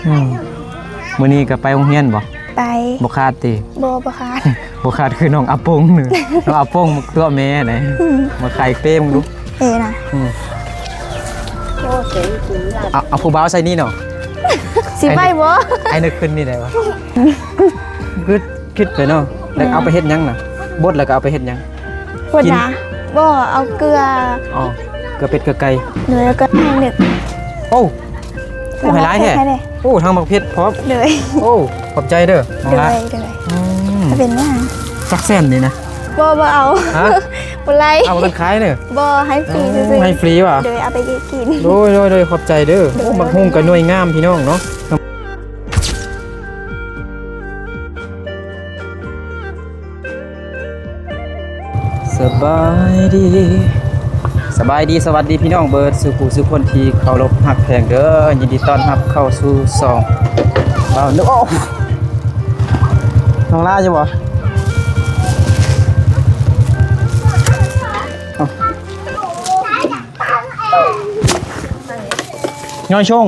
ອືມ ມື້ນີ້ກໍໄປໂຮງຮຽນບໍ່? ໄປ. ບໍ່ຂາດຕິ? ບໍ່ ບໍ່ຂາດ. ບໍ່ຂາດຄືນ້ອງອາປົງນີ້ ນ້ອງອາປົງຕົວະແມ່ໃດ ອືມ ມາຂາຍເປ້ມງດູ. ເອນະ ອືມ ເອົາ ເອົາຜູ້ບ່າວໃສ່ນີ້ເນາະ. ຊິໄປບໍ່? ອ້າຍນຶກຂຶ້ນນີ້ໄດ້ວະ? ຄິດ ຄິດໄປເນາະ. ແລ້ວເອົາໄປເຮັດຫຍັງນະ? ບົດແລ້ວກໍເອົາໄປເຮັດຫຍັງ? ໂພດນະ ບໍ່ ເອົາເກືອ. ອໍ ເກືອເປັດເກືອໄກ່. ໂດຍ ແລ້ວກໍໃຫ້ນຶກ. ໂອ້ ໂອ້ ໃຫ້ຫຼາຍແທ້. ໂອ້ ທັງໝາກເຜັດພ້ອມ. ໂດຍ ໂອ້ ຂອບໃຈເດີນ້ອງຫຼ້າ. ໂດຍ ໂດຍ ອືມ ເປັນຫຍັງ? ຈັກແສນນີ້ນະ? ບໍ່ ບໍ່ເອົາ. ຮະ? ບໍ່ໄລ່. ເອົາເປັນຂາຍເດີ. ບໍ່ ໃຫ້ຟຣີຊື່ໆ. ໃຫ້ຟຣີຫວາ? ໂດຍ ເອົາໄປກິນ. ໂດຍ ໂດຍ ໂດຍ ຂອບໃຈເດີ. ໂອ້ ໂດຍ ໝາກຫຸ່ງກໍໜ່ວຍງາມພີ່ນ້ອງເນາະ. ສະບາຍດີ ສະບາຍດີ ສະຫວັດດີພີ່ນ້ອງເບິດສູ່ຜູ້ສູ່ຄົນທີ່ເຄົາລົບຮັກແພງເດີ. ຍິນດີຕ້ອນຮັບເຂົ້າສູ່ຊ່ອງບ່າວ ໂອ້ ນ້ອງຫຼ້າຢູ່ບໍ່? ເອົ້າ ຍ້ອຍຊົງ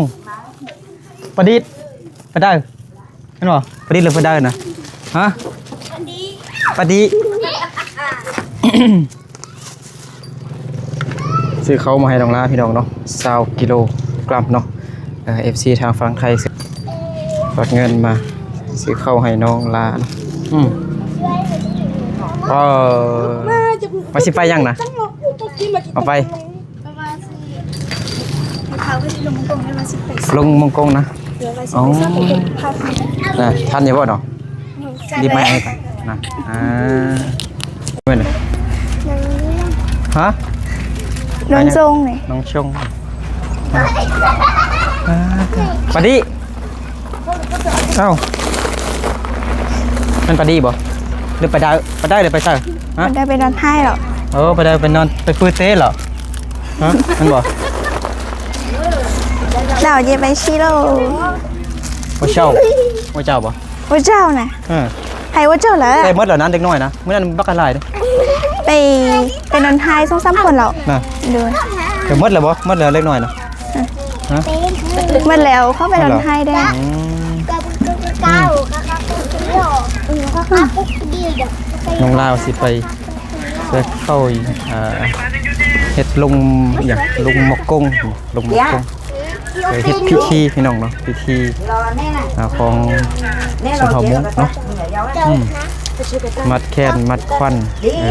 ປະດິດ ປະເດີ ແມ່ນບໍ່? ປະດິດ ຫຼື ປະເດີນະ? ຮະ? ປະດິ ຊື້ເຂົ້າມາໃຫ້ນ້ອງຫຼ້າພີ່ນ້ອງເນາະ ຊາວກິໂລກຣາມເນາະ. ເອີ ເອັຟຊີທາງຝັ່ງໄທ ຝາກເງິນມາຊື້ເຂົ້າໃຫ້ນ້ອງຫຼ້າ. ອືມ ເອີ ວ່າຊິໄປຫຍັງນະ? ເອົາໄປ ເພາະວ່າຊິ ເຂົາກໍຊິລົງມົງກົງ ແລ້ວວ່າຊິໄປ ລົງມົງກົງນະ? ເອີ ວ່າຊິໄປ ອໍ ສອບເປັນພາກ ນະ ທັນຢູ່ບໍ່ເນາະ? ໂດຍ ດີໄໝ ນະ ອ່າ ແມ່ນ ຮະ? ນ້ອງຊົງນີ້ ນ້ອງຊົງ ອ່າ ປາດີ ເອົ້າ ແມ່ນປາດີບໍ່ ຫຼືປາໄດ້ ປາໄດ້ຫຼືໄປໃສ? ຮະ? ປາໄດ້ໄປນອນໄຫ້ເນາະ. ເອີ ປາໄດ້ໄປນອນ ໄປປືເຕະເນາະ. ຮະ? ແມ່ນບໍ່? ລາວເຢັບໄປຊີໂລ ບໍ່ເຈົ້າ ບໍ່ເຈົ້າບໍ່? ບໍ່ເຈົ້ານະ. ເອີ ໃຫ້ບໍ່ເຈົ້າແຫຼະ. ໄດ້ໝົດແລ້ວນະ ເດັກນ້ອຍນະ ມື້ນັ້ນບັກຫຼາຍເດ້. ໄປ ໄປນອນໄຫ້ສອງສາມຄົນແລ້ວນະ. ໂດຍ ໄດ້ໝົດແລ້ວບໍ່? ໝົດແລ້ວເດັກນ້ອຍນະ. ຮະ? ໝົດແລ້ວ ເຂົາໄປນອນໄຫ້ແດ່. ອືມ ນ້ອງລາວຊິໄປ ໄປເຂົ້າ ເຮັດລົງ ອີ່ຫຍັງ ລົງໝອກກົງ ລົງໝອກກົງ ໄປເຮັດພິທີພີ່ນ້ອງເນາະ ພິທີ ອ່າ ຂອງຊົນເຜົ່າມົ້ງເນາະ. ອືມ ມັດແຂນມັດຂວັນ ເອີ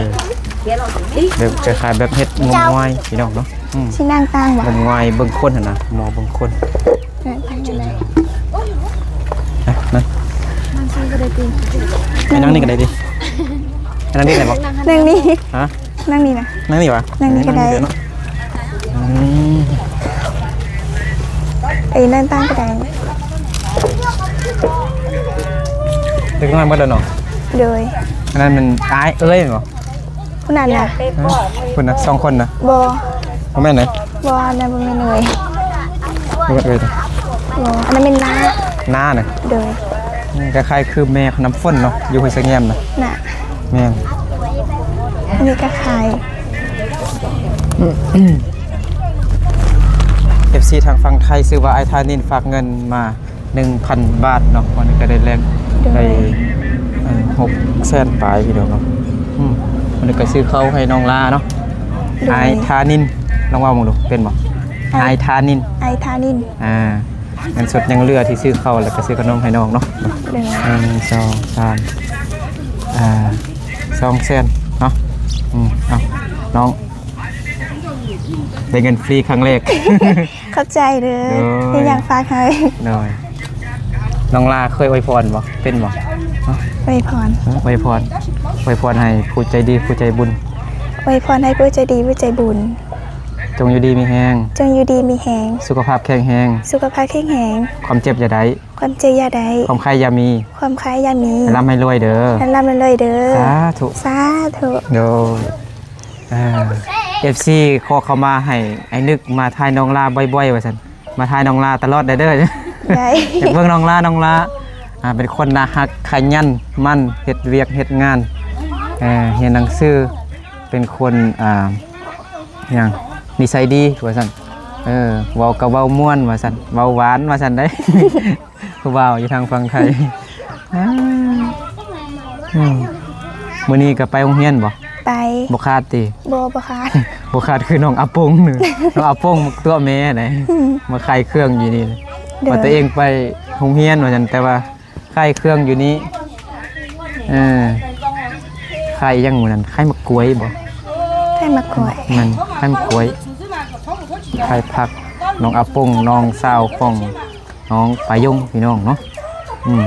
ແບບຄ້າຍໆແບບເຮັດງົມງວາຍພີ່ນ້ອງເນາະ. ອືມ ຊິນັ່ງຕ່າງບໍ່? ງົມງວາຍເບິ່ງຄົນຫັ້ນນະ ໝໍເບິ່ງຄົນ. ອ່ະ ນັ່ງ ນັ່ງນີ້ກໍໄດ້ຕິ ໃຫ້ນັ່ງນີ້ກໍໄດ້ຕິ ໃຫ້ນັ່ງນີ້ໄດ້ບໍ່? ນັ່ງນີ້ ຮະ? ນັ່ງນີ້ນະ ນັ່ງນີ້ຫວາ? ນັ່ງນີ້ກໍໄດ້ ນັ່ງນີ້ເນາະ. ອືມ ເອີ ນັ່ງຕ່າງກໍໄດ້. ເດັກນ້ອຍໝົດແລ້ວເນາະ. ໂດຍ ອັນນັ້ນມັນອ້າຍເອື້ອຍແມ່ນບໍ່? ຜູ້ນັ້ນນະ ຮະ? ຜູ້ນັ້ນ ສອງຄົນນະ? ບໍ່ ບໍ່ແມ່ນເດ້. ບໍ່ ອັນນັ້ນບໍ່ແມ່ນເອື້ອຍ ບໍ່ແມ່ນເອື້ອຍເດ້. ບໍ່ ອັນນັ້ນແມ່ນນ້າ ນ້ານະ. ໂດຍ ອືມ ຄ້າຍໆຄືແມ່ຂອງນ້ຳຝົນເນາະ ຢູ່ຫ້ວຍສະແງມນະ. ນະ ແມ່ນ ອັນນີ້ກໍຄ້າຍ ເອັຟຊີທາງຝັ່ງໄທ ຊື່ວ່າອ້າຍທານິນ ຝາກເງິນມາ ໜຶ່ງພັນບາດເນາະ. ວັນນີ້ກໍໄດ້ແລກ ໂດຍ ໄດ້ ເອີ ຫົກແສນປາຍພີ່ນ້ອງເນາະ. ອືມ ວັນນີ້ກໍຊື້ເຂົ້າໃຫ້ນ້ອງລາເນາະ. ໂດຍ ອ້າຍທານິນ ລອງເວົ້າເບິ່ງດູ ເປັນບໍ່? ອ້າຍ ອ້າຍທານິນ ອ້າຍທານິນ. ອ່າ ເງິນສົດຍັງເຫຼືອທີ່ຊື້ເຂົ້າ ແລ້ວກໍຊື້ຂະໜົມໃຫ້ນ້ອງເນາະ. ໂດຍ ໜຶ່ງ ສອງ ສາມ ອ່າ ສອງແສນເນາະ. ອືມ ເອົາ ນ້ອງ ໄດ້ເງິນຟຣີຄັ້ງແລກ. ຂອບໃຈເດີ ໂດຍ ທີ່ຢາກຝາກໃຫ້. ໂດຍ ນ້ອງລາເຄີຍອວຍພອນບໍ່? ເປັນບໍ່? ອວຍພອນ ເອີ ອວຍພອນ ອວຍພອນໃຫ້ຜູ້ໃຈດີຜູ້ໃຈບຸນ. ອວຍພອນໃຫ້ຜູ້ໃຈດີຜູ້ໃຈບຸນ ຈົ່ງຢູ່ດີມີແຮງ ຈົ່ງຢູ່ດີມີແຮງ ສຸຂະພາບແຂງແຮງ ສຸຂະພາບແຂງແຮງ ຄວາມເຈັບຢ່າໄດ້ ຄວາມເຈັບຢ່າໄດ້ ຄວາມໄຂ້ຢ່າມີ ຄວາມໄຂ້ຢ່າມີ ໃຫ້ລ່ຳໃຫ້ລວຍເດີ ໃຫ້ລ່ຳໃຫ້ລວຍເດີ ສາທຸ ສາທຸ. ໂດຍ ອ່າ ເອັຟຊີຂໍເຂົ້າມາໃຫ້ອ້າຍນຶກມາຖ່າຍນ້ອງລາບ່ອຍໆ ວ່າຊັ້ນ ມາຖ່າຍນ້ອງລາຕະຫຼອດໄດ້ເດີ. ໄດ້ ຢາກເບິ່ງນ້ອງລາ ນ້ອງລາ ອ່າ ເປັນຄົນໜ້າຮັກ ຂະຫຍັນ ໝັ່ນ ເຮັດວຽກເຮັດງານ ເອີ ຮຽນໜັງສື ເປັນຄົນ ອ່າ ຫຍັງ ນິໄສດີ ວ່າຊັ້ນ. ເອີ ເວົ້າກໍເວົ້າມ່ວນວ່າຊັ້ນ ເວົ້າຫວານວ່າຊັ້ນໄດ໋ ຜູ້ບ່າວຢູ່ທາງຝັ່ງໄທ. ອືມ ມື້ນີ້ກໍໄປໂຮງຮຽນບໍ່? ໄປ. ບໍ່ຂາດຕິ? ບໍ່ ບໍ່ຂາດ. ບໍ່ຂາດຄືນ້ອງອາປົງນີ້ ນ້ອງອາປົງຕົວະແມ່ໄດ໋ ອືມ ມາຂາຍເຄື່ອງຢູ່ນີ້ ໂດຍ ວ່າຕົວເອງໄປໂຮງຮຽນວ່າຊັ້ນ ແຕ່ວ່າ ຂາຍເຄື່ອງຢູ່ນີ້ ເອີ ຂາຍຫຍັງມື້ນັ້ນ ຂາຍໝາກກ້ວຍບໍ່? ຂາຍໝາກກ້ວຍ ແມ່ນ ຂາຍໝາກກ້ວຍ ຂາຍຜັກ. ນ້ອງອາປົງ ນ້ອງສາວຂອງນ້ອງປາຍົງ ພີ່ນ້ອງເນາະ. ອືມ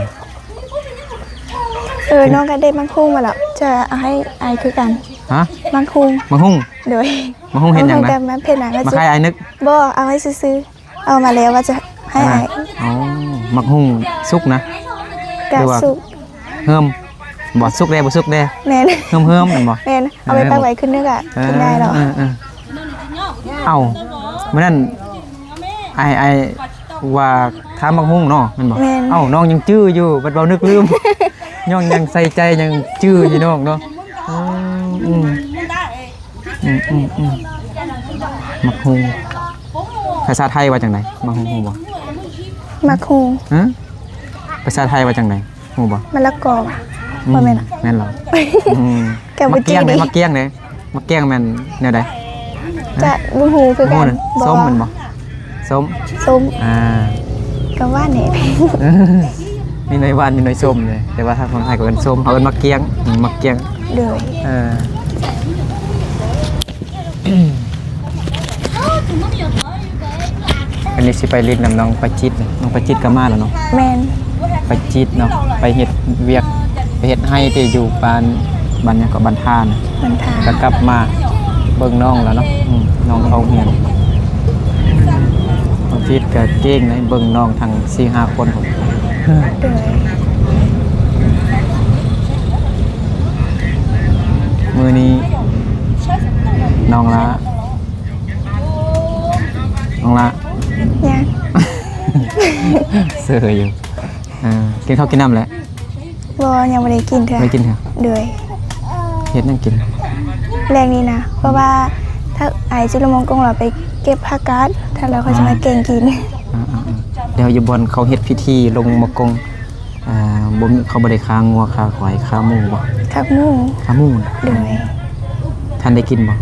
ເອີ ນ້ອງກໍໄດ້ໝາກຫຸ່ງມາແລ້ວ ຈະເອົາໃຫ້ອ້າຍຄືກັນ. ຮະ? ໝາກຫຸ່ງ. ໝາກຫຸ່ງ? ໂດຍ. ໝາກຫຸ່ງເຮັດຫຍັງນະ? ມາເຮັດຫຍັງ? ມາຂາຍອ້າຍນຶກ. ບໍ່ ເອົາໄວ້ຊື່ໆ. ເອົາມາແລ້ວວ່າຈະໃຫ້ອ້າຍ. ອໍ ໝາກຫຸ່ງສຸກນະ? ກະສຸກ ເຮີມບໍ່? ສຸກແດ່ບໍ່ສຸກແດ່? ແມ່ນ ເຮີມໆ ແມ່ນບໍ່? ແມ່ນ ເອົາໄວ້ປາກໄວ້ຄືນໜຶ່ງກະກິນໄດ້ແລ້ວ. ເອີ ເອີ ເອີ ເອົ້າ ມື້ນັ້ນອ້າຍ ອ້າຍວ່າຖາມໝາກຫຸ່ງເນາະ ແມ່ນບໍ່? ແມ່ນ. ເອົ້າ ນ້ອງຍັງຈື່ຢູ່ ບັດເວົ້ານຶກລືມ ນ້ອງຍັງໃສ່ໃຈ ຍັງຈື່ຢູ່ ນ້ອງເນາະ. ອືມ ອືມ ອືມ ອືມ ອືມ ໝາກຫຸ່ງ ພາສາໄທວ່າຈັ່ງໃດ? ໝາກຫຸ່ງ ຮູ້ບໍ່? ໝາກຫຸ່ງ. ຮະ? ພາສາໄທວ່າຈັ່ງໃດ? ຮູ້ບໍ່? ມະລະກໍຫວາ? ອືມ ບໍ່ແມ່ນຫວາ? ແມ່ນແລ້ວ. ອືມ ກໍບໍ່ຈື່ເດ້. ໝາກກ້ຽງເດ້? ໝາກກ້ຽງແມ່ນແນວໃດ? ຈະບໍ່ຮູ້ຄືກັນ. ສົ້ມແມ່ນບໍ່? ສົ້ມ ສົ້ມ ອ່າ ກໍຫວານແດ່. ມີໜ່ວຍຫວານ ມີໜ່ວຍສົ້ມເດ້ ແຕ່ວ່າທາງຝັ່ງໄທກໍເອີ້ນສົ້ມ ເຮົາເອີ້ນໝາກກ້ຽງ. ອືມ ໝາກກ້ຽງ. ໂດຍ. ເອີ ອັນນີ້ຊິໄປຫຼິ້ນນຳນ້ອງປາຈິດ. ນ້ອງປາຈິດກໍມາແລ້ວເນາະ? ແມ່ນ. ປາຈິດເນາະ ໄປເຮັດວຽກ ໄປເຮັດໄຮ່ທີ່ຢູ່ບ້ານ ບ້ານຫຍັງເກາະ ບ້ານທ່ານະ ບ້ານທ່າ ກໍກັບມາເບິ່ງນ້ອງແລ້ວເນາະ. ອືມ ນ້ອງເຂົ້າໂຮງຮຽນ. ປາຈິດກໍເກັ່ງໃດ ເບິ່ງນ້ອງທັງສີ່ຫ້າຄົນ. ໂດຍ. ມື້ນີ້ນ້ອງລະ ນ້ອງລະ ຍັງ ເຊີຢູ່. ອ່າ ກິນເຂົ້າກິນນ້ຳແລ້ວ? ບໍ່ ຍັງບໍ່ໄດ້ກິນເທື່ອ. ບໍ່ໄດ້ກິນເທື່ອ? ໂດຍ. ເຮັດຫຍັງກິນແລງນີ້ນະ? ເພາະວ່າຖ້າອ້າຍຊິລົງມາກົງ ລາວໄປເກັບຜັກກາດ ຖ້າແລ້ວຂ້ອຍຊິມາແກງກິນ. ອ່າໆໆ ແລ້ວຢູ່ບ່ອນເຂົາເຮັດພິທີລົງມາກົງ ອ່າ ບໍ່ມີ ເຂົາບໍ່ໄດ້ຂ້າງົວ ຂ້າຄວາຍ ຂ້າໝູບໍ່? ຂ້າໝູ. ຂ້າໝູ. ໂດຍ. ທ່ານໄດ້ກິນບໍ່?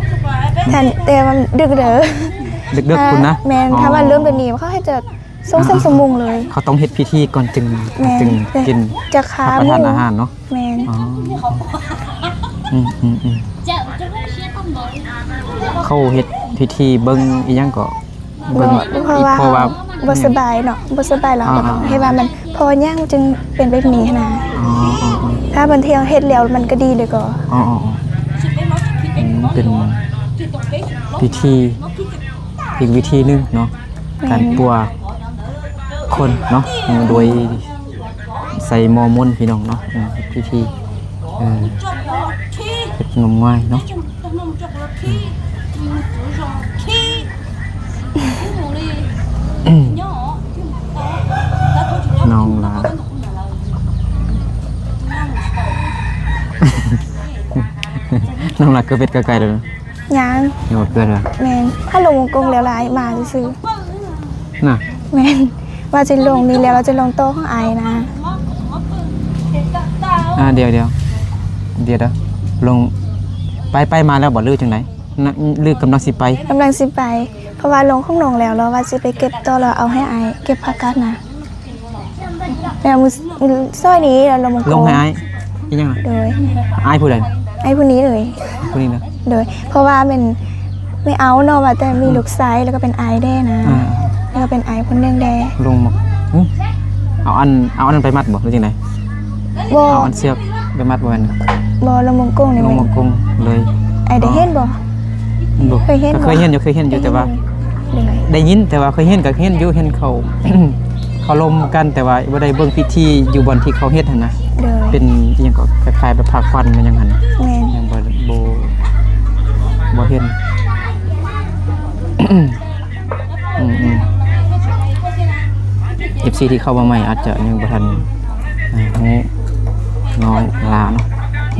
ທ່ານ ແຕ່ວ່າດຶກເດີ. ດຶກໆ ພຸ້ນນະ? ແມ່ນ. ອໍ ຖ້າວ່າເລີ່ມແບບນີ້ ເຂົາເຮັດຈະ ສອງສາມຊົ່ວໂມງເລີຍ. ເຂົາຕ້ອງເຮັດພິທີກ່ອນຈຶ່ງ ແມ່ນ ຈຶ່ງກິນ ຈະຂ້າໝູ ຮັບປະທານອາຫານເນາະ. ແມ່ນ. ອໍ ອືມໆໆ ເຂົາເຮັດພິທີເບິ່ງອີ່ຫຍັງເກາະ? ເບິ່ງ ເພາະວ່າ ເພາະວ່າບໍ່ສະບາຍເນາະ ບໍ່ສະບາຍ ແລ້ວກໍຕ້ອງເຮັດວ່າມັນພໍຍ່າງຈຶ່ງເປັນແບບນີ້ຫັ້ນນະ. ອໍ ອໍ ອໍ ຖ້າບາງເທື່ອເຮັດແລ້ວມັນກໍດີເລີຍກໍ. ອໍ ອໍ ອໍ ອືມ ເປັນພິທີ ອີກວິທີໜຶ່ງເນາະ. ແມ່ນ. ການປົວຄົນເນາະ ໂດຍໃສ່ໝໍ່ມົນ ພີ່ນ້ອງເນາະ. ເອີ ເຮັດພິທີ ເອີ ເຮັດງມງາຍເນາະ. ອືມ ນ້ອງຫຼ້າ ນ້ອງຫຼ້າເກີດເປັດເກີດໄກ່ແລ້ວເນາະ. ຍັງ ຍັງບໍ່ເກີດເທື່ອ. ແມ່ນ ຖ້າລົງກົງແລ້ວລະອ້າຍມາຊື່ໆນະ. ແມ່ນ ວ່າຊິລົງນີ້ແລ້ວ ວ່າຊິລົງຕໍ່ຂອງອ້າຍນະ. ອ່າ ດຽວໆ ດຽວໆ ລົງ ໄປ ໄປມາແລ້ວບໍ່ ຫຼືຈັ່ງໃດ? ນະ ຫຼືກຳລັງຊິໄປ? ກຳລັງຊິໄປ ເພາະວ່າລົງຂອງນ້ອງແລ້ວ ແລ້ວວ່າຊິໄປເກັບຕໍ່ ແລ້ວເອົາໃຫ້ອ້າຍເກັບຜັກກາດນະ. ແລ້ວມື້ ມື້ຊ້ອຍນີ້ລາວລົງ ລົງໃຫ້ອ້າຍອີ່ຫຍັງນະ? ໂດຍ. ອ້າຍຜູ້ໃດ? ອ້າຍຜູ້ນີ້ເລີຍ. ຜູ້ນີ້ນະ? ໂດຍ. ເພາະວ່າແມ່ນ ແມ່ເອົາເນາະ ວ່າແຕ່ມີ ອືມ ລູກຊາຍ ແລ້ວກໍເປັນອ້າຍແດ່ນະ. ອ່າ ແລ້ວກໍເປັນອ້າຍຄົນໜຶ່ງແດ່. ລົງໝາກ ຫຶ ເອົາອັນ ເອົາອັນນັ້ນໄປມັດບໍ່ ຫຼືຈັ່ງໃດ? ບໍ່. ເອົາອັນເຊືອກໄປມັດບໍ່ແມ່ນ? ບໍ່ ລົງໝາກກົງນີ້. ລົງໝາກກົງເລີຍ. ອ້າຍໄດ້ເຫັນບໍ່? ອໍ ບໍ່ ເຄີຍເຫັນບໍ່? ເຄີຍເຫັນຢູ່ ເຄີຍເຫັນຢູ່ ແຕ່ວ່າ ໂດຍ ໄດ້ຍິນ ແຕ່ວ່າເຄີຍເຫັນກໍເຫັນຢູ່ ເຫັນເຂົາ ເຂົາລົມກັນ ແຕ່ວ່າບໍ່ໄດ້ເບິ່ງພິທີຢູ່ບ່ອນທີ່ເຂົາເຮັດຫັ້ນນະ. ໂດຍ. ເປັນອີ່ຫຍັງກໍຄ້າຍໆແບບພາຂວັນແມ່ນຫຍັງຫັ້ນ. ແມ່ນ. ຍັງບໍ່ ບໍ່ ບໍ່ເຫັນ. ອືມໆ ເອັຟຊີ ທີ່ເຂົ້າມາໃໝ່ອາດຈະຍັງບໍ່ທັນ ເອີ ຮູ້ນ້ອງຫຼ້າເນາະ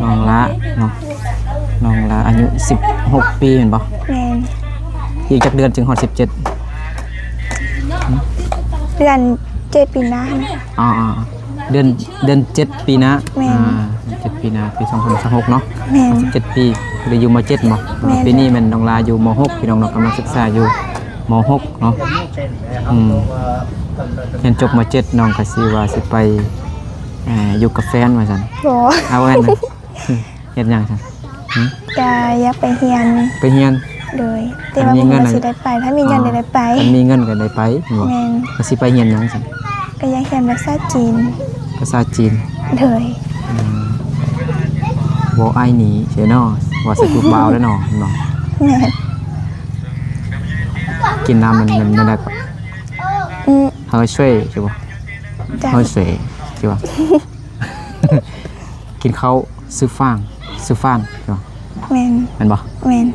ນ້ອງຫຼ້າເນາະ ນ້ອງຫຼ້າອາຍຸສິບຫົກປີແມ່ນບໍ່? ແມ່ນ. ອີກຈັກເດືອນຈຶ່ງຮອດສິບເຈັດ? ເດືອນເຈັດປີໜ້າຫັ້ນນະ. ອໍໆ ເດືອນ ເດືອນເຈັດປີໜ້າ. ແມ່ນ. ອ່າ ເຈັດປີໜ້າ ປີສອງພັນຊາວຫົກເນາະ. ແມ່ນ. ສິບເຈັດປີ ໄດ້ຢູ່ ມ.ເຈັດ ບໍ່? ແມ່ນ. ປີນີ້ແມ່ນນ້ອງລາຢູ່ ມ.ຫົກ ພີ່ນ້ອງເນາະ, ກຳລັງສຶກສາຢູ່ ມ.ຫົກ ເນາະ. ອືມ ຮຽນຈົບ ມ.ເຈັດ ນ້ອງກໍຊິວ່າຊິໄປ ເອີ ຢູ່ກັບແຟນວ່າຊັ້ນ. ບໍ່. ເອົາແມ່ນ. ເຮັດຫຍັງຊັ້ນ? ຫຶ? ກະຢາກໄປຮຽນ. ໄປຮຽນ? ໂດຍ. ແຕ່ວ່າບໍ່ຮູ້ວ່າຊິໄດ້ໄປ, ຖ້າມີເງິນໄດ້ໄປ. ອໍ ຖ້າມີເງິນກໍໄດ້ໄປແມ່ນບໍ່? ແມ່ນ. ກໍຊິໄປຮຽນຫຍັງຊັ້ນ? ກໍຢາກຮຽນພາສາຈີນ. ພາສາຈີນ? ໂດຍ. ອືມ ບໍ່ອ້າຍໜີເສຍເນາະ, ວ່າໃສ່ຜູ້ບ່າວແລ້ວເນາະ ເນາະ. ແມ່ນ. ກິນນ້ຳມັນ ມັນ ມັນໄດ້ກໍ ອືມ ເຮົາຊ່ວຍ ຊິບໍ່? ເຮົາຊ່ວຍ ຊິບໍ່? ກິນເຂົ້າ ຊື່ຟາງ ຊື່ຟານ ແມ່ນບໍ່? ແມ່ນ.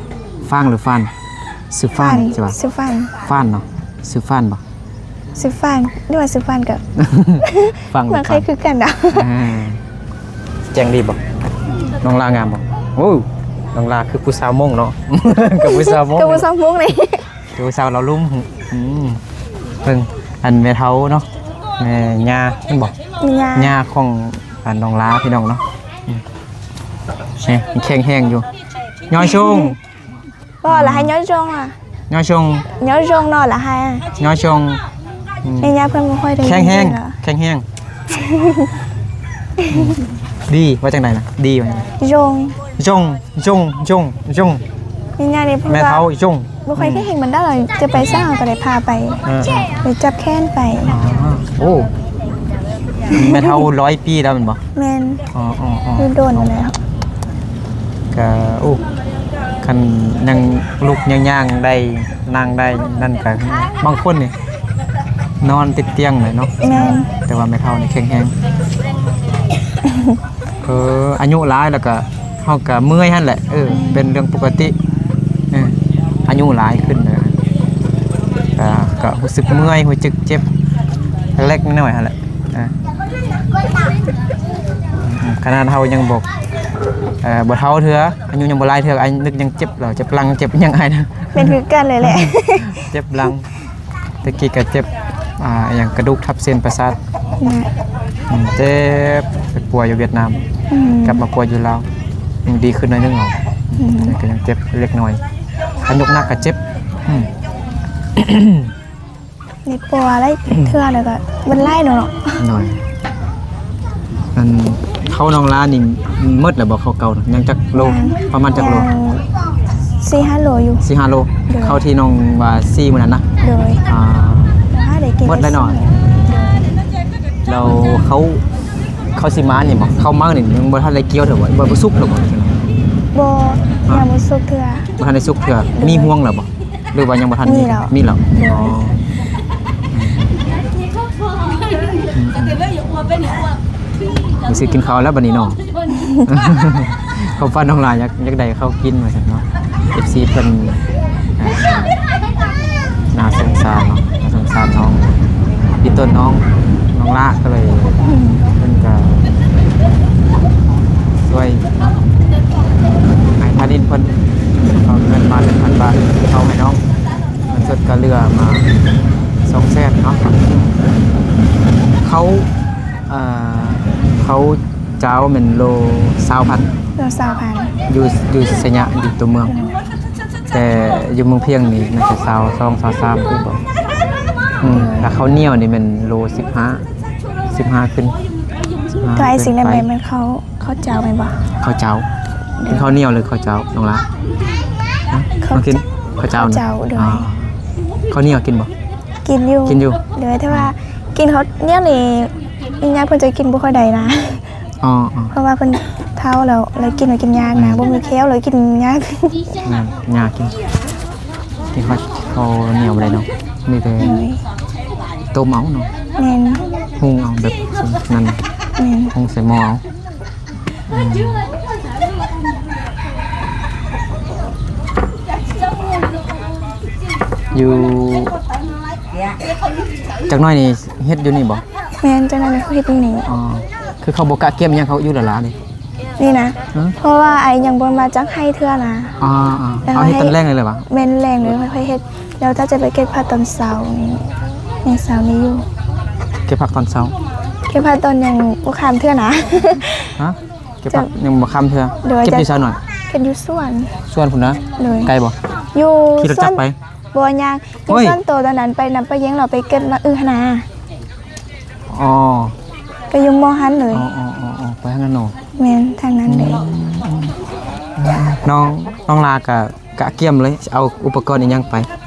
ຟາງ ຫຼື ຟານ? ຊື່ຟານ ຊື່ຟານ ຊິວ່າ ຊື່ຟານ ຟານເນາະ. ຊື່ຟານບໍ່? ຊື່ຟານ ຫຼືວ່າຊື່ຟານ ກໍຟັງ ມັນຄ້າຍຄືກັນນະ. ອ່າ ແຈ້ງດີບໍ່? ນ້ອງລາງາມບໍ່? ໂອ້ ນ້ອງລາຄືຜູ້ສາວມົ້ງເນາະ. ຄືຜູ້ສາວມົ້ງ ຄືຜູ້ສາວມົ້ງນີ້. ໂດຍ ສາວລາວລຸ່ມ. ອືມ ເບິ່ງ ອັນແມ່ເຖົ້າເນາະ, ແມ່ ຍ່າແມ່ນບໍ່? ຍ່າ ຍ່າຂອງ ອັນ ນ້ອງລາ ພີ່ນ້ອງເນາະ. ອືມ ນີ້ ແຂງແຮງຢູ່. ຍອຍຊົງ ບໍ່ລະ ໃຫ້ຍອຍຊົງອະ. ຍອຍຊົງ ຍອຍຊົງເນາະ ລະໃຫ້ ຍອຍຊົງ. ອືມ ແມ່ຍ່າເພິ່ນບໍ່ຄ່ອຍໄດ້ ແຂງແຮງ ແຂງແຮງ. ດີ ວ່າຈັ່ງໃດນະ? ດີວ່າຈັ່ງໃດ? ຊົງ ຊົງ ຊົງ ຊົງ ຊົງ. ແມ່ຍ່ານີ້ເພິ່ນ ແມ່ເຖົ້າ ວ່າ ຊົງ ບໍ່ຄ່ອຍ ອືມ ເຄີຍເຫັນມັນດອກ ຈະໄປໃສເຮົາກໍໄດ້ພາໄປ. ເອີ ໄດ້ຈັບແຂນໄປ. ອໍ ໂອ້ ແມ່ເຖົ້າຮ້ອຍປີແລ້ວແມ່ນບໍ່? ແມ່ນ. ອໍໆໆ ຢູ່ດົນແລ້ວ. ກະ ໂອ້ ຄັນຍັງລຸກຍັງຍ່າງໄດ້ ນັ່ງໄດ້ນັ້ນກະ ບາງຄົນນີ້ນອນຕິດຕຽງເລີຍເນາະ. ແມ່ນ. ແຕ່ວ່າແມ່ເຖົ້ານີ້ແຂງແຮງ. ເອີ ອາຍຸຫຼາຍແລ້ວກະ ເຮົາກະເມື່ອຍຫັ້ນແຫຼະ. ເອີ ເປັນເລື່ອງປົກກະຕິ. ເອີ ອາຍຸຫຼາຍຂຶ້ນແລ້ວກະ ກະຮູ້ສຶກເມື່ອຍ ຮູ້ສຶກເຈັບເລັກໆນ້ອຍໆຫັ້ນແຫຼະ. ອ່າ ຂະໜາດເຮົາຍັງບໍ່ ເອີ ບໍ່ເຖົ້າເທື່ອ ອາຍຸຍັງບໍ່ຫຼາຍເທື່ອ ອາ ນຶກຍັງເຈັບແລ້ວ ເຈັບຫຼັງ ເຈັບຫຍັງອ້າຍນະ. ເປັນຄືກັນເລີຍແຫຼະ ເຈັບຫຼັງ. ແຕ່ກີ້ກໍເຈັບ ອ່າ ຫຍັງ ກະດູກທັບເສັ້ນປະສາດ. ອືມ ເຈັບ ໄປປົວຢູ່ຫວຽດນາມ. ອືມ ກັບມາປົວຢູ່ລາວ ອືມ ດີຂຶ້ນໜ້ອຍໜຶ່ງເນາະ. ອືມ ແຕ່ກໍຍັງເຈັບເລັກນ້ອຍ ຄັນຍົກໜັກກໍເຈັບ. ອືມ ນີ້ປົວຫຼາຍເທື່ອແລ້ວກໍມັນຫຼາຍເນາະ. ໂດຍ. ອັນເຂົ້ານ້ອງລານີ້ໝົດແລ້ວບໍ່? ເຂົ້າເກົ່ານະ ຍັງຈັກໂລ? ຍັງ ປະມານຈັກໂລ? ສີ່ຫ້າໂລຢູ່. ສີ່ຫ້າໂລ. ໂດຍ. ເຂົ້າທີ່ນ້ອງວ່າຊີ້ມື້ນັ້ນນະ? ໂດຍ. ອ່າ ຫາໄດ້ກິນ ໝົດແລ້ວເນາະ. ໂດຍ. ແລ້ວເຂົ້າ ເຂົ້າຊິມານີ້ບໍ່? ເຂົ້າເໝົານີ້ຍັງບໍ່ທັນໄດ້ກ່ຽວເທື່ອບໍ່? ບໍ່ ບໍ່ສຸກເທື່ອບໍ່? ບໍ່ ຮະ? ຍັງບໍ່ສຸກເທື່ອ. ບໍ່ທັນໄດ້ສຸກເທື່ອ. ໂດຍ. ມີຮວງແລ້ວບໍ່? ຫຼືວ່າຍັງບໍ່ທັນມີ? ມີແລ້ວ. ມີແລ້ວ. ໂດຍ. ອໍ ອືມໆ ໄປຊື້ກິນເຂົ້າແລ້ວບັດນີ້ເນາະ. ຄວາມຝັນນ້ອງຫຼ້າຢາກ ຢາກໄດ້ເຂົ້າກິນວ່າຊັ້ນເນາະ. ເອັຟຊີເພິ່ນ ອ່າ ໜ້າສົງສານເນາະ ໜ້າສົງສານນ້ອງ ອີ່ຕົນນ້ອງ ນ້ອງຫຼ້າກໍເລີຍ ອືມ ເພິ່ນກໍຊ່ວຍເນາະ ໃຫ້ທາງດິນເພິ່ນເອົາເງິນມາໜຶ່ງພັນບາດ ເຂົ້າໃຫ້ນ້ອງ. ເງິນສົດກໍເຫຼືອມາສອງແສນເນາະ. ເຂົ້າ ເອີ ເຂົ້າຈ້າວແມ່ນໂລຊາວພັນ ໂລຊາວພັນ ຢູ່ ຢູ່ໄຊຍະ ຢູ່ຕົວເມືອງ. ແຕ່ຢູ່ເມືອງພຽງນີ້ໜ້າຈະຊາວສອງ ຊາວສາມ ຄືບໍ່? ອືມ ແລ້ວເຂົ້າໜຽວນີ້ແມ່ນໂລສິບຫ້າ ສິບຫ້າຂຶ້ນ. ໂດຍ. ອ່າ ແຕ່ໄອ້ສິ່ງນັ້ນແມ່ນເຂົ້າ ເຂົ້າຈ້າວແມ່ນບໍ່? ເຂົ້າຈ້າວ. ໂດຍ. ເປັນເຂົ້າໜຽວ ຫຼື ເຂົ້າຈ້າວ ນ້ອງຫຼ້າ? ຮະ? ເຂົ້າ ມາກິນ ເຂົ້າ ເຂົ້າຈ້າວນະ? ເຂົ້າຈ້າວ. ໂດຍ. ອ່າ ເຂົ້າໜຽວກິນບໍ່? ກິນຢູ່ ກິນຢູ່. ໂດຍ. ແຕ່ວ່າ ອືມ ກິນເຂົ້າໜຽວນີ້ ຍາດເພິ່ນຈະກິນບໍ່ຄ່ອຍໄດ້ນະ. ອໍໆ ເພາະວ່າເພິ່ນເຖົ້າແລ້ວ ແລ້ວກິນ ແລ້ວກິນຍາກນະ. ອືມ ບໍ່ມີແຂ້ວ ແລ້ວກິນຍາກ. ແມ່ນ ຍາກກິນ ກິນເຂົ້າໜຽວບໍ່ໄດ້ເນາະ. ມີແຕ່ ໂດຍ ຕົ້ມເອົາເນາະ. ແມ່ນ. ຫຸ່ງເອົາແບບນັ້ນ. ແມ່ນ. ຫຸ່ງໃສ່ໝໍ້ເອົາ. ອືມ ຢູ່ ຈັກໜ້ອຍນີ້ເຮັດຢູ່ນີ້ບໍ່? ແມ່ນ ຈັກໜ້ອຍນີ້ເຂົາເຮັດຢູ່ນີ້. ອໍ ຄືເຂົາບໍ່ກະກຽມຫຍັງ ເຂົາຢູ່ຫຼ້າໆນີ້? ນີ້ນະ. ຮະ? ເພາະວ່າອ້າຍຍັງບໍ່ມາຈັກໄຮ່ເທື່ອນະ. ອໍໆ ເອົາເຮັດຕອນແລງເລີຍຫວາ? ແມ່ນ ແລງເລີຍຄ່ອຍເຮັດ. ແລ້ວຖ້າຈະໄປເກັບຜັກຕອນເຊົ້ານີ້. ໃນເຊົ້ານີ້ຢູ່ ເກັບຜັກຕອນເຊົ້າ. ເກັບຜັກຕອນຍັງບໍ່ຄ່ຳເທື່ອນະ. ຮະ? ເກັບຜັກຍັງບໍ່ຄ່ຳເທື່ອ. ໂດຍ ເກັບຢູ່ໃສນ້ອງ? ເກັບຢູ່ສວນ. ສວນພຸ້ນນະ? ໂດຍ. ໄກບໍ່? ຢູ່ ຂີ່ລົດຈັກໄປ? ບໍ່ ຍ່າງ. ຢູ່ສວນໂຕຕອນນັ້ນໄປນຳປ້າເຢັງ ເຮົາໄປເກັບໝາກອຶຫັ້ນນະ. ອໍ ກໍຢູ່ໝໍຫັ້ນເລີຍ. ອໍໆ ໄປທາງນັ້ນເນາະ. ແມ່ນ ທາງນັ້ນເລີຍ. ອືມ ນ້ອງ ນ້ອງລາກໍກະກຽມເລີຍ ເອົາອຸປະກອນອີ່ຫຍັງໄປ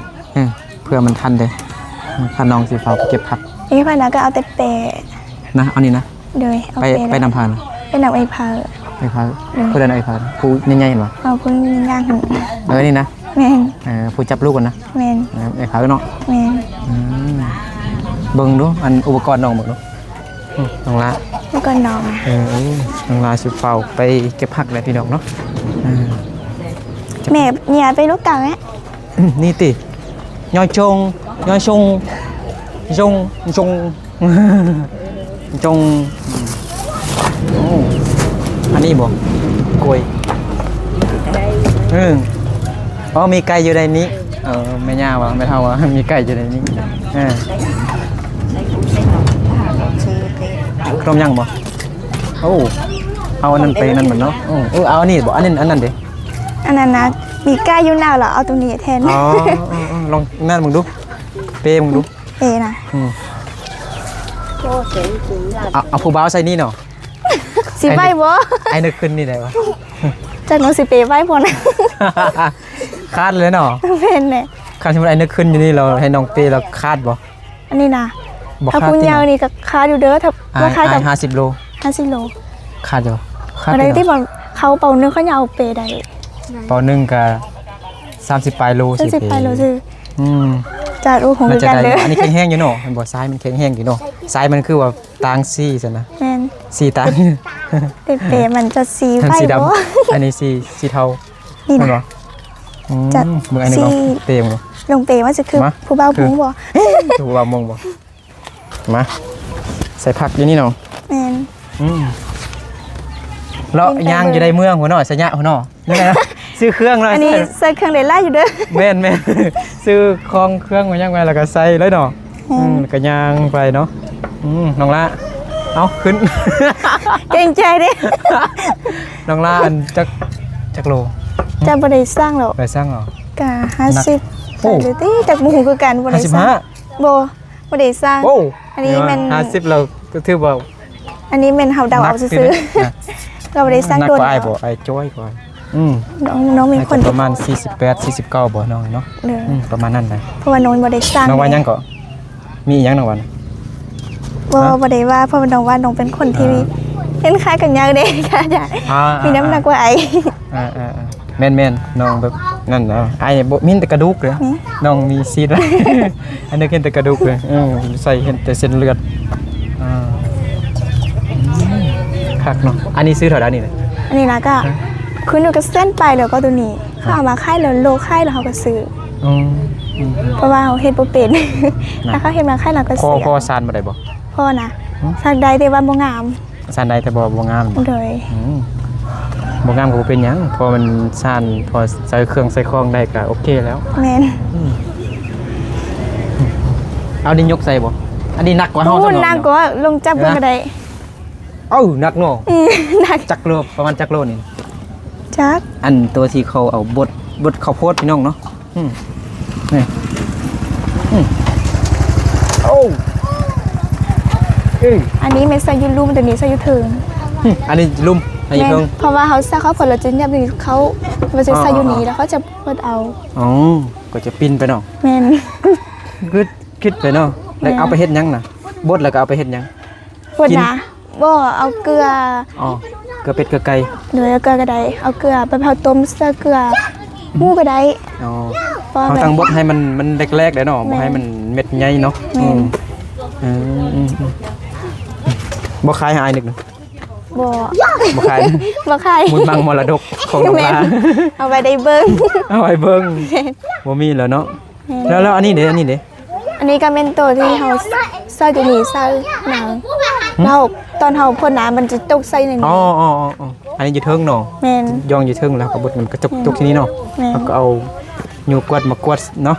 ເອີ ເພື່ອມັນທັນເດ້ ຖ້ານ້ອງຊິຟ້າວໄປເກັບຜັກ. ເອີ ໄປນະ ກໍເອົາແຕ່ແປນະ ເອົານີ້ນະ. ໂດຍ ເອົາ ໄປ ໄປນຳໃຜ? ໄປນຳເອື້ອຍເພີ. ເອື້ອຍເພີ. ໂດຍ. ຜູ້ໃດເອື້ອຍເພີ? ຜູ້ໃຫຍ່ໆ ເຫັນບໍ່? ເອົາຜູ້ຍ່າງ. ເອີ ນີ້ນະ. ແມ່ນ. ເອີ ຜູ້ຈັບລູກຫັ້ນນະ. ແມ່ນ. ເອີ ອ້າຍເພິ່ນເນາະ. ແມ່ນ. ອືມ ເບິ່ງດູ ອັນອຸປະກອນນ້ອງເບິ່ງດູ. ອືມ ນ້ອງລາ ເມື່ອກ່ອນນ້ອງ ເອີ ນ້ອງລາຊິຟ້າວໄປເກັບຜັກແຫຼະພີ່ນ້ອງເນາະ. ເອີ ແມ່ ເຍຍໄປລູກເຕົ່າແມ່. ນີ້ຕິ ຍໍຊົງ ຍໍຊົງ ຊົງ ຊົງ ຈົງ ໂອ້ ອັນນີ້ບໍ່? ກ້ວຍ. ເອີ ອໍ ມີໄກ່ຢູ່ໃນນີ້. ເອີ ແມ່ຍ່າວ່າ ແມ່ເຖົ້າວ່າ ມີໄກ່ຢູ່ໃນນີ້. ເອີ ຂະໜົມຫຍັງບໍ່? ໂອ້ ເອົາອັນນັ້ນໄປນັ້ນມັນເນາະ. ເອີ ເອີ ເອົາອັນນີ້ບໍ່? ອັນນັ້ນ ອັນນັ້ນເດ? ອັນນັ້ນນະ ມີໄກ່ຢູ່ນະ ລະເອົາຕົງນີ້ແທນ. ອໍ ເອີ ເອີ ລອງນັ້ນເບິ່ງດູ ເປເບິ່ງດູ. ເອນະ. ອືມ ໂອ້ ເອົາ ເອົາຜູ້ບ່າວໃສ່ນີ້ເນາະ. ຊິໄຫວບໍ່? ອ້າຍນຶກຂຶ້ນນີ້ໄດ້ວະ. ຈັກນ້ອງຊິເປໄຫວບໍ່ນະ? ຄາດເລີຍເນາະ. ແມ່ນແຫຼະ. ຄັນສົມມຸດອ້າຍນຶກຂຶ້ນຢູ່ນີ້ ແລ້ວໃຫ້ນ້ອງເປ ແລ້ວຄາດບໍ່? ອັນນີ້ນະ ຖ້າຜູ້ໃຫຍ່ນີ້ກໍຄາດຢູ່ເດີ. ຖ້າ ອ້າຍ ຄາດກັບ ອ້າຍຫ້າສິບໂລ. ຫ້າສິບໂລ. ຄາດຢູ່ ຄາດຢູ່. ອັນໃດທີ່ວ່າເຂົາເປົາໜຶ່ງ ເຂົາຍັງເອົາເປໄດ້. ເປົາໜຶ່ງກໍສາມສິບປາຍໂລ. ສາມສິບປາຍໂລຊື່. ອືມ ຈັກ ໂອ້ ຮູ້ຄືກັນເດີ. ອັນນີ້ແຂງແຮງຢູ່ເນາະ ແມ່ນບໍ່? ຊາຍມັນແຂງແຮງຢູ່ເນາະ. ຊາຍມັນຄືວ່າຕ່າງສີຊັ້ນນະ. ແມ່ນ ສີຕ່າງ. ເປັນເປມັນຈະສີໄຫວບໍ່? ອັນນີ້ສີ ສີເທົາ. ນີ້ນະ ອືມ ຈັກ ເບິ່ງອັນນີ້ ລອງເປເບິ່ງ. ລອງເປວ່າຊິຄື ມາ ຜູ້ບ່າວມຸ້ງບໍ່? ຄືຜູ້ບ່າວມຸ້ງບໍ່? ມາ ໃສ່ຜັກຢູ່ນີ້ເນາະ. ແມ່ນ. ອືມ ເລາະຍ່າງຢູ່ໃນເມືອງພຸ້ນເນາະ ໄຊຍະພຸ້ນເນາະ. ນີ້ນະ ຊື້ເຄື່ອງເນາະ. ອັນນີ້ໃສ່ເຄື່ອງໄດ້ຫຼາຍຢູ່ເດີ. ແມ່ນໆ ຊື້ຂອງເຄື່ອງມາຫຍັງໄວ້ ແລ້ວກໍໃສ່ເລີຍເນາະ. ອືມ ອືມ ກໍຍ່າງໄປເນາະ. ອືມ ນ້ອງລາ ເອົາ ຂຶ້ນ ເກງໃຈເດ້. ນ້ອງລາ ອັນ ຈັກ ຈັກໂລ? ຈະບໍ່ໄດ້ຊັ່ງແລ້ວ. ໄດ້ຊັ່ງເນາະ. ກະຫ້າສິບ ໂອ້ ໄດ້ຕິ ຈັກບໍ່ຮູ້ຄືກັນ. ບໍ່ໄດ້ຊັ່ງ. ຫ້າສິບຫ້າ? ບໍ່ ບໍ່ໄດ້ຊັ່ງ. ໂອ້ ອັນນີ້ແມ່ນ ຫ້າສິບແລ້ວ ກໍຖືວ່າ ອັນນີ້ແມ່ນເຮົາເດົາເອົາຊື່ໆ. ກໍບໍ່ໄດ້ຊັ່ງ. ໜັກກວ່າອ້າຍບໍ່? ອ້າຍຈ້ອຍກວ່າ. ອືມ ນ້ອງ ນ້ອງມີ ໜັກກວ່າ ຄົນ ປະມານສີ່ສິບແປດ ສີ່ສິບເກົ້າບໍ່ນ້ອງເນາະ? ເອີ ອືມ ປະມານນັ້ນນະ. ເພາະວ່ານ້ອງບໍ່ໄດ້ຊັ່ງ. ນ້ອງວ່າຫຍັງເກາະ? ມີອີ່ຫຍັງນ້ອງວ່ານະ? ບໍ່ ບໍ່ໄດ້ວ່າ ເພາະວ່ານ້ອງວ່ານ້ອງເປັນຄົນທີ່ ອ່າ ເຫັນຄ້າຍກັນຍາກເດ້ ຖ້າຢາກ ອ່າ ມີນ້ຳໜັກກວ່າອ້າຍ. ອ່າໆ ແມ່ນໆ ນ້ອງແບບນັ້ນເນາະ. ອ້າຍບໍ່ ມີແຕ່ກະດູກເດ້. ອືມ ນ້ອງມີຊີ້ນ. ອັນນີ້ເຫັນແຕ່ກະດູກເດ້. ເອີ ໃສ່ເຫັນແຕ່ເສັ້ນເລືອດ. ອ່າ ຄັກເນາະ. ອັນນີ້ຊື້ເທົ່າໃດນີ້ນະ? ອັນນີ້ນະກະ ຮະ ຂຶ້ນຢູ່ກັບເສັ້ນໄປ ແລ້ວກໍໂຕນີ້ ເຂົາເອົາມາຂາຍແລ້ວ ໂລຂາຍແລ້ວເຮົາກໍຊື້. ອືມ ອືມ ເພາະວ່າເຮົາເຮັດບໍ່ເປັນນະ. ຖ້າເຂົາເຮັດມາຂາຍເຮົາກໍຊື້. ພໍ ພໍສານບໍ່ໄດ້ບໍ່? ພໍນະ. ຫຶ? ສານໄດ້ ແຕ່ວ່າບໍ່ງາມ. ສານໄດ້ແຕ່ບໍ່ ບໍ່ງາມ. ໂດຍ. ອືມ ບໍ່ງາມກໍບໍ່ເປັນຫຍັງ ເພາະມັນສານ ພໍໃສ່ເຄື່ອງໃສ່ຂອງໄດ້ກໍໂອເຄແລ້ວ. ແມ່ນ. ອືມ ເອົາ ນີ້ຍົກໃສ່ບໍ່? ອັນນີ້ໜັກກວ່າເຮົາ. ໂອ້ ຊັ້ນເນາະ ໜັກກວ່າ ລອງຈັບເບິ່ງກໍໄດ້. ເອົ້າ ໜັກເນາະ. ອືມ ໜັກ. ຈັກໂລ? ປະມານຈັກໂລນີ້? ຈັກ ອັນຕົວທີ່ເຂົາເອົາບົດ ບົດເຂົ້າໂພດພີ່ນ້ອງເນາະ. ອືມ ນີ້ ອືມ ໂອ້ ເອີຍ ອັນນີ້ແມ່ນໃສ່ຢູ່ລຸ່ມ ຕົວນີ້ໃສ່ຢູ່ເທິງ. ອືມ ອັນນີ້ລຸ່ມ ອັນນີ້ເທິງ. ແມ່ນ ເພາະວ່າເຮົາໃສ່ເຂົ້າໂພດແລ້ວຈະຫຍັບນີ້ ເຂົາ ມັນຈະໃສ່ຢູ່ນີ້ ອໍ ແລ້ວເຂົາຈະປົດເອົາ. ອໍ ກໍຈະປິ່ນໄປເນາະ. ແມ່ນ. ຄິດ ຄິດໄປເນາະ. ແມ່ນ. ແລ້ວເອົາໄປເຮັດຫຍັງນະ? ບົດແລ້ວກໍເອົາໄປເຮັດຫຍັງ? ພຸ້ນນະ ກິນ ບໍ່ ເອົາເກືອ. ອໍ ເກືອເປັດເກືອໄກ່. ໂດຍ ເອົາເກືອກໍໄດ້ ເອົາເກືອ ແບບເຮົາຕົ້ມໃສ່ເກືອ ອືມ ໝູກໍໄດ້. ອໍ ເຮົາຕ້ອງບົດໃຫ້ມັນ ມັນແຫຼກໆ ໄດ້ເນາະ. ແມ່ນ. ບໍ່ໃຫ້ມັນເມັດໃຫຍ່ເນາະ. ແມ່ນ. ອືມ ເອີ ອືມ ອືມ ບໍ່ຂາຍໃຫ້ອ້າຍນຶກນະ? ບໍ່ ບໍ່ຂາຍ ບໍ່ຂາຍ ມູນມັງມໍລະດົກຂອງນ້ອງລາ. ແມ່ນ ເອົາໄວ້ໄດ້ເບິ່ງ ເອົາໄວ້ເບິ່ງ. ແມ່ນ. ບໍ່ມີແລ້ວເນາະ. ແມ່ນ. ແລ້ວ ແລ້ວອັນນີ້ເດ ອັນນີ້ເດ? ອັນນີ້ກໍແມ່ນໂຕທີ່ເຮົາໃສ່ ຕົວນີ້ໃສ່ໜັງ. ຫຶ? ແລ້ວຕອນເຮົາພົ່ນນະ ມັນຈະຕົກໃສ່ໃນນີ້. ອໍ ອັນນີ້ຢູ່ເທິງເນາະ. ແມ່ນ. ຢ່ອງຢູ່ເທິງ ແລ້ວກໍບົດມັນກະຕົກ ແມ່ນ ຕົກທີ່ນີ້ເນາະ. ແມ່ນ. ເຮົາກໍເອົາ ໂຍກວດມາກວດເນາະ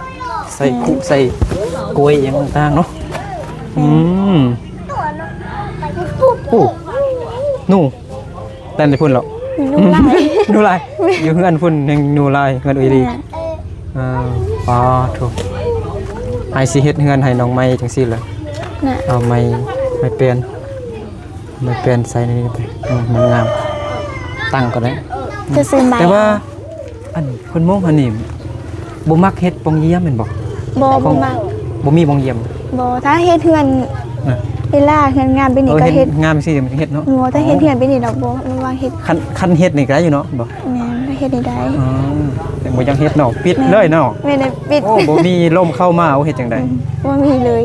ໃສ່ ແມ່ນ ຄຸໃສ່ກ້ວຍຫຍັງຕ່າງໆເນາະ. ອືມ ໂອ້ ໜູ ແລ່ນໄປພຸ້ນແລ້ວ ໜູຫຼາຍ ໜູຫຼາຍ ຢູ່ເຮືອນພຸ້ນແຮ່ງໜູຫຼາຍ ເຮືອນເອື້ອຍລີ. ເອີ ອໍ ໂທ້ ອ້າຍຊິເຮັດເຮືອນໃຫ້ນ້ອງໃໝ່ຈັ່ງຊີ້ລະ ເອົາໄມ້ ໄມ້ແປ້ນ ໄມ້ແປ້ນໃສ່ໃນນີ້ໄປ ເອີ ມັນງາມ ຕັ້ງກໍໄດ້ ຈະຊື້ໄມ້ ແຕ່ວ່າ ອັນຄົນມົ້ງຫັ້ນນີ້ ບໍ່ມັກເຮັດປ່ອງຢ້ຽມແມ່ນບໍ່? ບໍ່ ບໍ່ມັກ ບໍ່ມີປ່ອງຢ້ຽມ ບໍ່ ຖ້າເຮັດເຮືອນ ເວລາເຮືອນງາມແບບນີ້ກໍເຮັດ ເຮັດງາມຊີ້ເຮັດເນາະ ບໍ່ ຖ້າເຮັດເຮືອນແບບນີ້ດອກ ບໍ່ ບໍ່ມັກເຮັດ ຄັນ ຄັນເຮັດນີ້ກໍໄດ້ຢູ່ເນາະ ບໍ່ ແມ່ນ ຖ້າເຮັດນີ້ໄດ້ ອໍ ແຕ່ບໍ່ຢາກເຮັດເນາະ ປິດເລີຍເນາະ ແມ່ນ ປິດ ໂອ້ ບໍ່ມີລົມເຂົ້າມາ ໂອ້ ເຮັດຈັ່ງໃດ ບໍ່ມີເລີຍ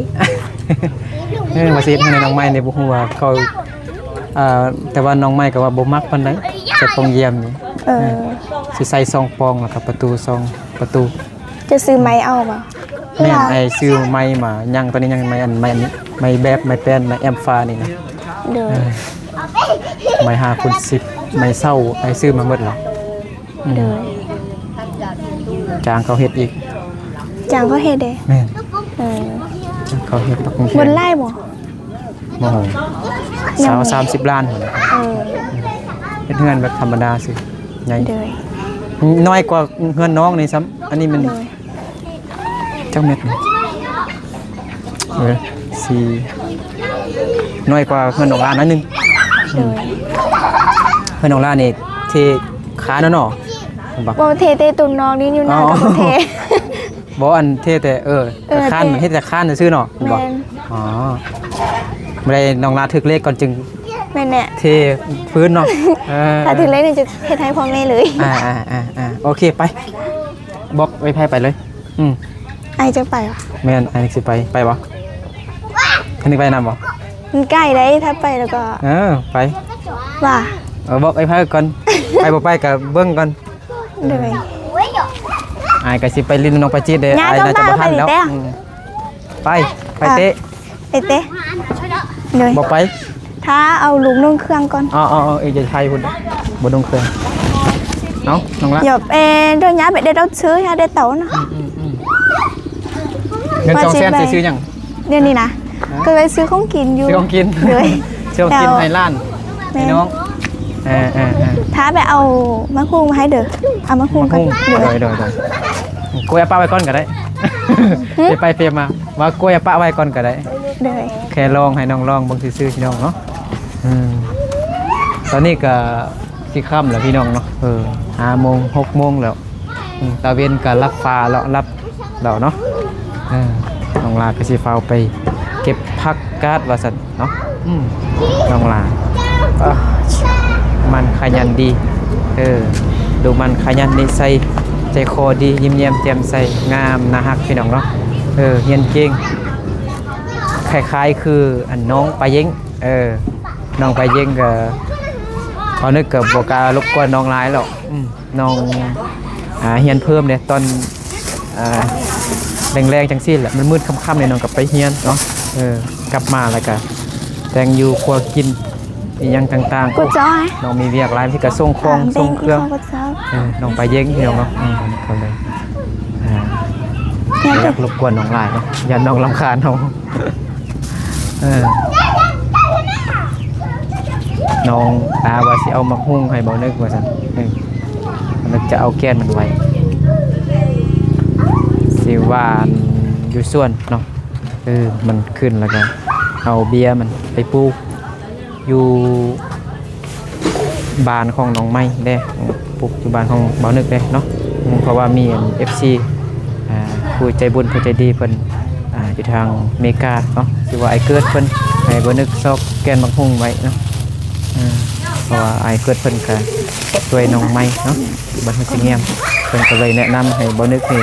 ເອີ ວ່າຊິເຮັດໃຫ້ນ້ອງໃໝ່ນີ້ ບໍ່ຮູ້ວ່າເຂົາ ອ່າ ແຕ່ວ່ານ້ອງໃໝ່ກໍວ່າບໍ່ມັກປານໃດ ຈະປ່ອງຢ້ຽມນີ້ ເອີ ຊິໃສ່ສອງປ່ອງ ແລ້ວກໍປະຕູສອງປະຕູ ຈະຊື້ໄມ້ເອົາບໍ່? ແມ່ນ ອ້າຍຊື້ໄມ້ມາ ຍັງ ຕອນນີ້ຍັງໄມ້ອັນ ໄມ້ອັນນີ້ ໄມ້ແບບ ໄມ້ແປ້ນ ໄມ້ແອ້ມຝານີ້ນະ ໂດຍ ເອີ ໄມ້ຫ້າຄູນສິບ ໄມ້ເຊົ່າ ອ້າຍຊື້ມາໝົດແລ້ວ ອືມ ໂດຍ ຈ້າງເຂົາເຮັດອີກ ຈ້າງເຂົາເຮັດເດ້ ແມ່ນ ເອີ ຈ້າງເຂົາເຮັດ ໝົດຫຼາຍບໍ່? ໂອ້ໂຫ ຊາວ ສາມສິບລ້ານພຸ້ນ ເອີ ເຮັດເຮືອນແບບທຳມະດາຊື່ ໃຫຍ່ ໂດຍ ນ້ອຍກວ່າເຮືອນນ້ອງນີ້ຊ້ຳ ອັນນີ້ມັນ ໂດຍ ຈັກແມັດນີ້ ເອີ ສີ່ ນ້ອຍກວ່າເຮືອນນ້ອງຫຼ້າໜ້ອຍໜຶ່ງ ໂດຍ ເຮືອນນ້ອງຫຼ້ານີ້ເທຄານແລ້ວເນາະ ແມ່ນບໍ່? ບໍ່ ເທແຕ່ຕົວນອກນີ້ ຢູ່ໜ້າກໍບໍ່ເທ ອໍ ບໍ່ ອັນເທແຕ່ ເອີ ເອີ ຄານ ເທ ເຮັດແຕ່ຄານຊື່ໆເນາະ ແມ່ນບໍ່? ແມ່ນ ອໍ ບໍ່ໄດ້ ນ້ອງຫຼ້າຖືກເລກກ່ອນຈຶ່ງ ແມ່ນແຫຼະ ເທພື້ນເນາະ ເອີ ຖ້າຖືກເລກນີ້ຈະເຮັດໃຫ້ພໍ່ແມ່ເລີຍ ອ່າໆໆໆ ໂອເຄ ໄປ ບອກໄວໄຟໄປເລີຍ ອືມ ອ້າຍຈະໄປຫວາ? ແມ່ນ ອ້າຍຊິໄປ ໄປບໍ່? ຄັນນີ້ໄປນຳບໍ່? ມັນໃກ້ເດ້ ຖ້າໄປແລ້ວກໍ ເອີ ໄປ ວ່າ ເອີ ບອກໄວໄຟກ່ອນ ໄປບໍ່ໄປກໍເບິ່ງກ່ອນ ໂດຍ ອ້າຍກໍຊິໄປຫຼິ້ນນຳນ້ອງປາຈິດເດ້ ອ້າຍໜ້າຈະບໍ່ທັນແລ້ວ ອືມ ໄປ ໄປເຕະ ໄປເຕະ ໂດຍ ບໍ່ໄປ ຖ້າເອົາລູກນຸ່ງເຄື່ອງກ່ອນ ອໍໆໆ ເອີ ຢ່າໄປພຸ້ນ ບໍ່ນຸ່ງເຄື່ອງ ເອົາ ນ້ອງລະ ຢອບ ເອ ໂດຍຍາໄປເດັດເອົາຊື້ ຍາເດັດເຕົານະ ອືມໆໆ ເງິນສອງແສນຊິຊື້ຫຍັງ? ດຽວນີ້ນະ ຮະ ກໍໄປຊື້ຂອງກິນຢູ່ ຊື້ຂອງກິນ ໂດຍ ຊື້ຂອງກິນໃຫ້ຫຼານ ແມ່ນ ໃຫ້ນ້ອງ ເອີໆໆ ຖ້າໄປເອົາໝາກຫຸ່ງມາໃຫ້ເດີ ເອົາໝາກຫຸ່ງກ່ອນ ໂດຍ ໂດຍໆ ກ້ວຍເອົາປະໄວ້ກ່ອນກໍໄດ້ ຫຶ ເປັນໄປເປັນມາ ວ່າກ້ວຍເອົາປະໄວ້ກ່ອນກໍໄດ້ ໂດຍ ແຄ່ລອງ ໃຫ້ນ້ອງລອງເບິ່ງຊື່ໆ ພີ່ນ້ອງເນາະ ອືມ ຕອນນີ້ກໍ ຊິຄ່ຳແລ້ວພີ່ນ້ອງເນາະ ເອີ ຫ້າໂມງ ຫົກໂມງແລ້ວ ອືມ ຕາເວັນກໍລັບຟ້າແລ້ວ ລັບແລ້ວເນາະ ເອີ ນ້ອງລາກໍຊິຟ້າວໄປເກັບຜັກກາດວ່າຊັ້ນເນາະ ອືມ ນ້ອງລາ ເອີ ໝັ່ນຂະຫຍັນດີ ເອີ ດູໝັ່ນຂະຫຍັນ ນິໄສໃຈຄໍດີ ຍິ້ມແຍ້ມແຈ່ມໃສ ງາມ ໜ້າຮັກ ພີ່ນ້ອງເນາະ ເອີ ຮຽນເກັ່ງ ຄ້າຍໆຄືອັນນ້ອງປາເຢັງ ເອີ ນ້ອງປາເຢັງກໍ ເຮົານຶກກໍບໍ່ກ້າລົບກວນນ້ອງຫຼາຍແລ້ວ ອືມ ນ້ອງ ອ່າ ຮຽນເພີ່ມເດ້ ຕອນ ອ່າ ແລງໆຈັ່ງຊີ້ແຫຼະ ມັນມືດຄ່ຳໆນີ້ ນ້ອງກໍໄປຮຽນເນາະ ເອີ ກັບມາແລ້ວກໍແຕ່ງຢູ່ຄົວກິນ ອີ່ຫຍັງຕ່າງໆ ໂອ້ ນ້ອງມີວຽກຫຼາຍ ບາງທີກໍສົ່ງຂອງ ອ່າ ສົ່ງເຄື່ອງ ເອີ ນ້ອງປາເຢັງ ພີ່ນ້ອງເນາະ ອືມ ກໍເລີຍ ອ່າ ບໍ່ຢາກລົບກວນນ້ອງຫຼາຍເນາະ ຢ້ານນ້ອງລຳຄານເຮົາ. ເອີ ນ້ອງຕາວ່າຊິເອົາໝາກຫຸ່ງໃຫ້ບ່າວນຶກວ່າຊັ້ນ ເອີ ບ່າວນຶກຈະເອົາແກ່ນມັນໄວ້ ຊິຫວ່ານຢູ່ສວນເນາະ ເອີ ມັນຂຶ້ນແລ້ວກໍເອົາເບ້ຍມັນໄປປູກຢູ່ ບ້ານຂອງນ້ອງໃໝ່ເດ້ ປຸກຢູ່ບ້ານຂອງບ່າວນຶກເດ້ເນາະ ເພາະວ່າມີອັນເອັຟຊີ ອ່າ ຜູ້ໃຈບຸນຜູ້ໃຈດີເພິ່ນ ອ່າ ຢູ່ທາງເມກາເນາະ ຊື່ວ່າອ້າຍເກີດ ເພິ່ນໃຫ້ບ່າວນຶກຊອກແກ່ນໝາກຫຸ່ງໄວ້ເນາະ ເພາະວ່າອ້າຍເກີດເພິ່ນກະຊ່ວຍນ້ອງໃໝ່ເນາະ ບ້ານຫ້ວຍຊິງງຽມ ເພິ່ນກະເລີຍແນະນຳໃຫ້ບ່າວນຶກນີ້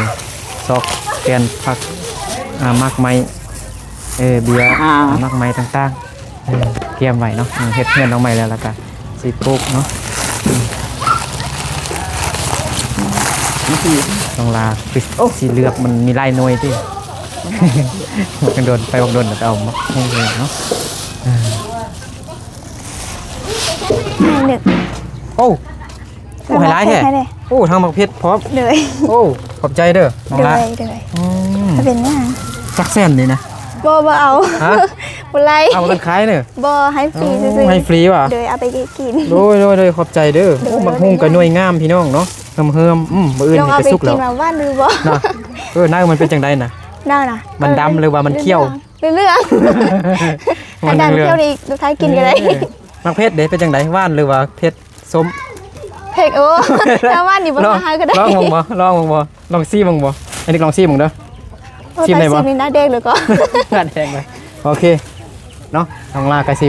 ຊອກແກ່ນຜັກ ອ່າ ໝາກໄມ້ ເອີ ເບ້ຍ ອ່າ ໝາກໄມ້ຕ່າງໆ ເອີ ກຽມໄວ້ເນາະ ເຮັດເຮືອນນ້ອງໃໝ່ແລ້ວ ແລ້ວກະຊິປູກເນາະ ນ້ອງລາຄື ໂອ້ ຊິເລືອກ ມັນມີຫຼາຍໜ່ວຍຕິ ບັກດົນ ໄປບັກດົນ ແລ້ວກະເອົາໝາກຫຸ່ງເນາະ ໂອ້ ໂອ້ ໃຫ້ຫຼາຍແທ້ ໂອ້ ທັງໝາກເຜັດພ້ອມ ໂດຍ ໂອ້ ຂອບໃຈເດີ ນ້ອງລາ ໂດຍ ອືມ ເປັນຫຍັງ ຈັກແສນນີ້ນະ ບໍ່ ບໍ່ເອົາ ຮະ ບໍ່ໄລ່ ເອົາມັນຂາຍເນາະ ບໍ່ ໃຫ້ຟຣີຊື່ໆ ໃຫ້ຟຣີຫວາ ໂດຍ ເອົາໄປກິນ ໂດຍໆໆ ຂອບໃຈເດີ ໂດຍ ໂອ້ ໝາກຫຸ່ງກໍໜ່ວຍງາມພີ່ນ້ອງເນາະ ເຫີມໆ ອືມ ມື້ອື່ນນີ້ກໍສຸກແລ້ວ ລອງເອົາໄປກິນວ່າຫວານຫຼືບໍ່ ເນາະ ເອີ ໜ້າມັນເປັນຈັ່ງໃດນະ ໜ້ານະ ມັນດຳຫຼືວ່າມັນຂຽວ ເຫຼືອງໆ ມັນເຫຼືອງ ໃຫ້ດຳຂຽວນີ້ລູກຄ້າກິນກໍໄດ້ ເອີ ໝາກເຜັດເດ ເປັນຈັ່ງໃດ ຫວານຫຼືວ່າເຜັດ ສົ້ມ ເຜັດ ໂອ້ ຖ້າຫວານນີ້ບໍ່ ລອງ ຫາກໍໄດ້ ລອງເບິ່ງບໍ່ ລອງເບິ່ງບໍ່ ລອງຊີມເບິ່ງບໍ່ ອັນນີ້ລອງຊີມເບິ່ງເດີ ໂອ້ ຊີມໄດ້ບໍ່ ຕາຍ ຊີມນີ້ໜ້າແດງເລີຍກໍ ໜ້າແດງເລີຍ ໂອເຄເນາະ ນ້ອງລາກໍຊິ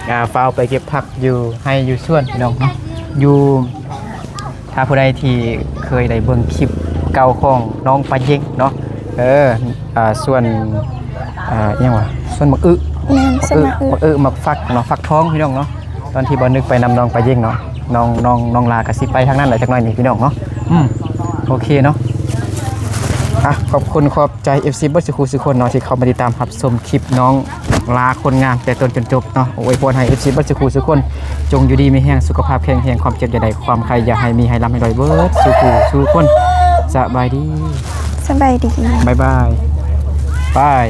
ອ່າ ຟ້າວໄປເກັບຜັກຢູ່ໄຮ່ຢູ່ສວນພີ່ນ້ອງເນາະ ຢູ່ ຖ້າຜູ້ໃດທີ່ເຄີຍໄດ້ເບິ່ງຄລິບເກົ່າຂອງນ້ອງປາເຢັກເນາະ ເອີ ອ່າ ສວນ ອ່າ ອີ່ຫຍັງຫວາ ສວນໝາກອຶ ແມ່ນ ສວນໝາກອຶ ໝາກອຶ ໝາກຟັກເນາະ ຟັກທອງພີ່ນ້ອງເນາະ ຕອນທີ່ບ່າວນຶກໄປນຳນ້ອງປາເຢັກເນາະ ນ້ອງ ນ້ອງ ນ້ອງລາກໍຊິໄປທາງນັ້ນແຫຼະຈັກໜ້ອຍນີ້ພີ່ນ້ອງເນາະ ອືມ ໂອເຄເນາະ ອ່ະ ຂອບຄຸນຂອບໃຈ ເອັຟຊີ ເບິດສູ່ຄູ່ສູ່ຄົນເນາະ ທີ່ເຂົ້າມາຕິດຕາມຮັບຊົມຄລິບນ້ອງລາຄົນງາມແຕ່ຕົ້ນຈົນຈົບເນາະ ອວຍພອນໃຫ້ ເອັຟຊີ ເບິດສູ່ຄູ່ສູ່ຄົນ ຈົ່ງຢູ່ດີມີແຮງ ສຸຂະພາບແຂງແຮງ ຄວາມເຈັບຢ່າໄດ້ ຄວາມໄຂ້ຢ່າໃຫ້ມີ ໃຫ້ລ່ຳໃຫ້ລວຍເບິດສູ່ຄູ່ສູ່ຄົນ ສະບາຍດີ ສະບາຍດີ ບາຍບາຍ ບາຍ.